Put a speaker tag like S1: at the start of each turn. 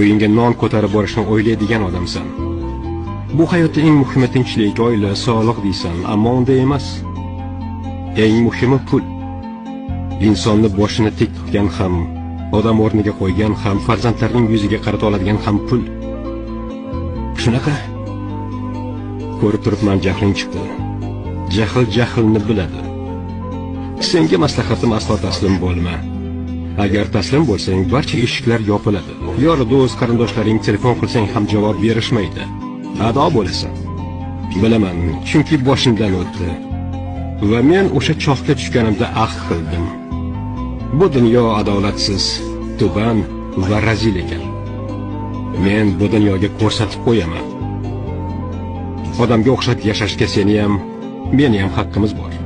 S1: Uyingga non ko'tarib borishni o'ylaydigan odamsan. Bu hayotda eng muhimi tinchlik, oila, sog'liq deysan, ammo unday emas. Eng muhimi pul. Insonni boshini tik tutgan ham, odam o'rniga qo'ygan ham, farzandlarning yuziga qarata oladigan ham pul. Shunaqa. Ko'rib turibman, jahling chiqdi. Jahl jahlni biladi. Senga maslahatim, aslo taslim bo'lma. Agar taslim bo'lsang, barcha eshiklar yopiladi. Yor, do'st, qarindoshlaring telefon qilsang ham javob berishmaydi. Ado bo'lasan. Bilaman, chunki boshimdan o'tdi. Va men o'sha chohga tushganimda ahd qildim. Bu dunyo adolatsiz, tuban va razil ekan. Men bu dunyoga ko'rsatib qo'yaman. Odamga o'xshab yashashga seni ham, meni ham haqqimiz bor.